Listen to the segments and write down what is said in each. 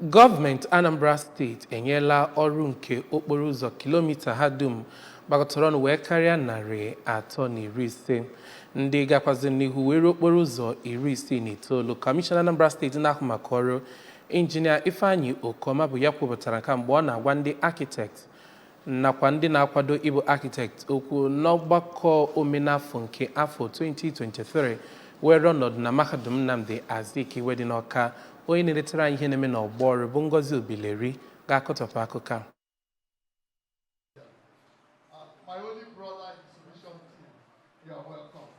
Gọọmenti Anambra Steeti enyela ọrụ nke okporo ụzọ kilomita ha dum gbakọtara ọnụ wee karịa 350 ndị gakwazi n'ihu wee ruo okporo ụzọ 69. Kọmishọna Anambra Steeti na-ahụ maka ọrụ, Injinia Ifeanyi Okeoma, bụ ya kwupụtara nke a mgbe ọ na-agwa ndị architect nakwa ndị na-akwado ịbụ architect okwu n'ọgbakọ omenafọ nke afọ 2023 were ọnọdụ na Mahadum Nnamdi Azikiwe dị n'Awka. Onye na-eletara anyị ihe na-eme n'ọgbọ ọrụ bụ Ngozi Obileri ga-akọtọpụ akụkọ a. My only brother in solution team, you are welcome.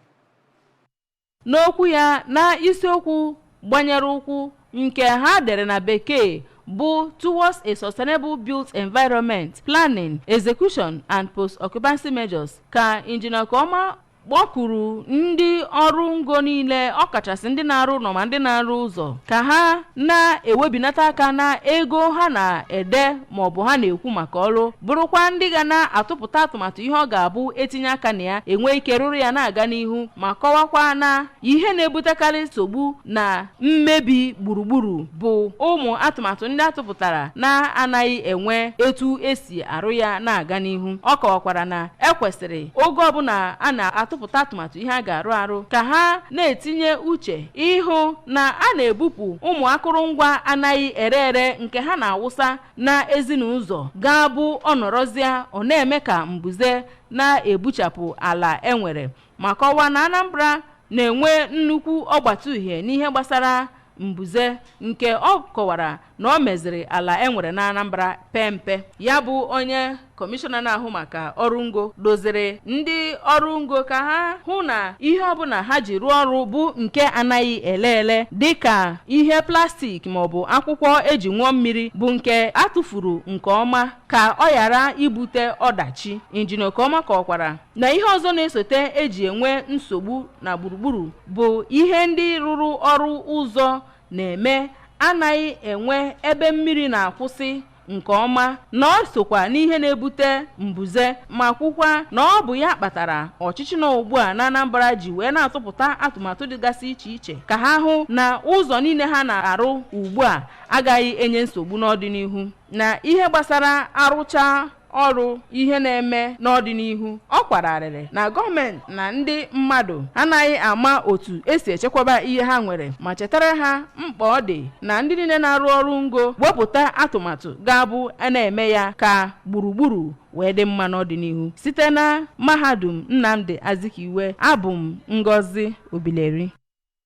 N'okwu ya na isiokwu gbanyere ụkwụ nke ha dere na Bekee bụ "Towards a Sustainable Built Environment: Planning, Execution and Post-Occupancy Measures", ka Injinia Okeoma kpọkuru ndị ọrụ ngo niile, ọkachasị ndị na-arụ ụlọ ma ndị na-arụ ụzọ, ka ha na-ewebinata aka na ego ha na-ede maọbụ ha na-ekwu maka ọrụ, bụrụkwa ndị ga na-atụpụta atụmatụ ihe ọ ga-abụ etinye aka na ya enwe ike rụrụ ya na-aga n'ihu, ma kọwakwa na ihe na-ebutekarị nsogbu na mmebi gburugburu bụ ụmụ atụmatụ ndị atụpụtara na-anaghị enwe etu esi arụ ya na-aga n'ihu. Ọ kọwakwara na ekwesịrị oge ọbụla a na-atụpụta atụmatụ ihe a ga-arụ arụ ka ha na-etinye uche ịhụ na a na-ebupụ ụmụ akụrụngwa anaghị ere ere nke ha na-awụsa na ezinụzọ ga-abụ ọnọrọzịa ọ na-eme ka mbuze na-ebuchapụ ala enwere, ma kọwaa na Anambra na-enwe nnukwu ọgbata uhie n'ihe gbasara mbuze, nke ọ kọwara na ọ meziri ala enwere na Anambra pee mpe. Ya bụ onye kọmishọna na-ahụ maka ọrụ ngo doziri ndị ọrụ ngo ka ha hụ na ihe ọbụla ha ji rụọ ọrụ bụ nke anaghị ele ele, dịka ihe plastik maọbụ akwụkwọ eji ṅụọ mmiri, bụ nke atụfuru nke ọma ka ọ ghara ibute ọdachi. Injinia Okeoma kọwakwara na ihe ọzọ na-esote eji enwe nsogbu na gburugburu bụ ihe ndị rụrụ ọrụ ụzọ na-eme anaghị enwe ebe mmiri na-akwụsị nke ọma, na ọ sokwa n'ihe na-ebute mbuze, ma kwukwa na ọ bụ ya kpatara ọchịchị nọ ugbu a na Anambra ji wee na-atụpụta atụmatụ dịgasị iche iche ka ha hụ na ụzọ niile ha na-arụ ugbu a agaghị enye nsogbu n'ọdịnihu. Na ihe gbasara arụcha ọrụ ihe na-eme n'ọdịnihu, ọ kwararịrị na gọọmenti na ndị mmadụ anaghị ama otu esi echekwaba ihe ha nwere, ma chetara ha mkpa ọ dị na ndị niile na-arụ ọrụ ngo wepụta atụmatụ ga-abụ a na-eme ya ka gburugburu wee dị mma n'ọdịnihu. Site na Mahadum Nnamdi Azikiwe, abụ m Ngozi Obileri.